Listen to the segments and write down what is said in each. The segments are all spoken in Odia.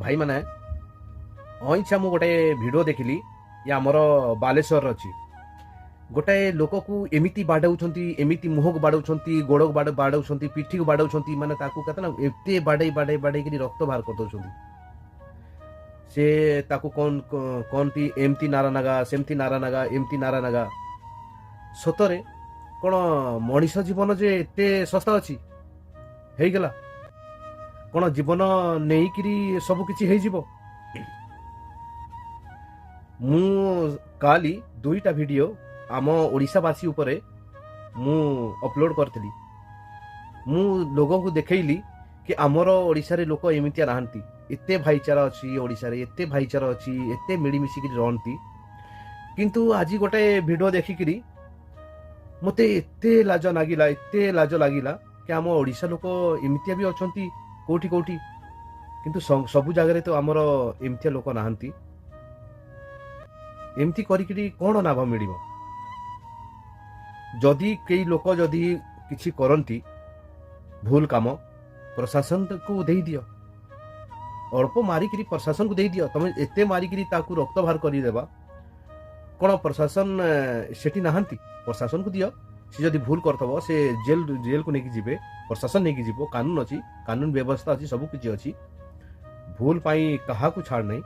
ଭାଇମାନେ, ଅଇଁଛା ମୁଁ ଗୋଟେ ଭିଡ଼ିଓ ଦେଖିଲି। ଇଏ ଆମର ବାଲେଶ୍ୱରରେ ଅଛି। ଗୋଟାଏ ଲୋକକୁ ଏମିତି ବାଡ଼ଉଛନ୍ତି, ଏମିତି ମୁହଁକୁ ବାଡ଼ଉଛନ୍ତି, ଗୋଡ଼କୁ ବାଡ଼ଉଛନ୍ତି, ପିଠିକୁ ବାଡ଼ଉଛନ୍ତି, ମାନେ ତାକୁ କେତେ ନା ଏତେ ବାଡ଼େଇ ବାଡ଼େଇ ବାଡ଼େଇକିରି ରକ୍ତ ବାହାର କରିଦେଉଛନ୍ତି। ସେ ତାକୁ କ'ଣ କହନ୍ତି, ଏମିତି ନାରା ନାଗା, ସେମିତି ନାରା ନାଗା, ଏମିତି ନାରା ନାଗା। ସତରେ କ'ଣ ମଣିଷ ଜୀବନ ଯେ ଏତେ ଶସ୍ତା ଅଛି ହେଇଗଲା? କ'ଣ ଜୀବନ ନେଇକିରି ସବୁ କିଛି ହେଇଯିବ? ମୁଁ କାଲି ଦୁଇଟା ଭିଡ଼ିଓ ଆମ ଓଡ଼ିଶାବାସୀ ଉପରେ ମୁଁ ଅପଲୋଡ଼ କରିଥିଲି। ମୁଁ ଲୋକଙ୍କୁ ଦେଖେଇଲି କି ଆମର ଓଡ଼ିଶାରେ ଲୋକ ଏମିତିଆ ନାହାନ୍ତି, ଏତେ ଭାଇଚାରା ଅଛି ଓଡ଼ିଶାରେ, ଏତେ ଭାଇଚାରା ଅଛି, ଏତେ ମିଳିମିଶିକିରି ରହନ୍ତି। କିନ୍ତୁ ଆଜି ଗୋଟେ ଭିଡ଼ିଓ ଦେଖିକିରି ମୋତେ ଏତେ ଲାଜ ଲାଗିଲା, ଏତେ ଲାଜ ଲାଗିଲା କି ଆମ ଓଡ଼ିଶା ଲୋକ ଏମିତିଆ ବି ଅଛନ୍ତି କୋଉଠି କୋଉଠି। କିନ୍ତୁ ସବୁ ଜାଗାରେ ତ ଆମର ଏମିତିଆ ଲୋକ ନାହାନ୍ତି। ଏମିତି କରିକିରି କ'ଣ ଲାଭ ମିଳିବ? ଯଦି କେହି ଲୋକ ଯଦି କିଛି କରନ୍ତି ଭୁଲ କାମ, ପ୍ରଶାସନକୁ ଦେଇଦିଅ। ଅଳ୍ପ ମାରିକିରି ପ୍ରଶାସନକୁ ଦେଇଦିଅ। ତମେ ଏତେ ମାରିକିରି ତାକୁ ରକ୍ତ ବାହାର କରିଦେବା, କ'ଣ ପ୍ରଶାସନ ସେଠି ନାହାନ୍ତି? ପ୍ରଶାସନକୁ ଦିଅ। ସେ ଯଦି ଭୁଲ କରିଥିବ, ସେ ଜେଲକୁ ନେଇକି ଯିବେ, ପ୍ରଶାସନ ନେଇକି ଯିବ। କାନୁନ ଅଛି, କାନୁନ ବ୍ୟବସ୍ଥା ଅଛି, ସବୁ କିଛି ଅଛି। ଭୁଲ ପାଇଁ କାହାକୁ ଛାଡ଼ ନାହିଁ।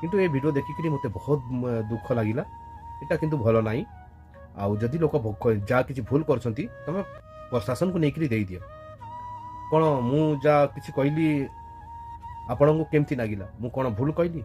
କିନ୍ତୁ ଏ ଭିଡ଼ିଓ ଦେଖିକିରି ମୋତେ ବହୁତ ଦୁଃଖ ଲାଗିଲା। ଏଇଟା କିନ୍ତୁ ଭଲ ନାହିଁ। ଆଉ ଯଦି ଲୋକ ଯାହା କିଛି ଭୁଲ କରୁଛନ୍ତି, ତମେ ପ୍ରଶାସନକୁ ନେଇକିରି ଦେଇଦିଅ। କ'ଣ ମୁଁ ଯାହା କିଛି କହିଲି, ଆପଣଙ୍କୁ କେମିତି ଲାଗିଲା? ମୁଁ କ'ଣ ଭୁଲ କହିଲି?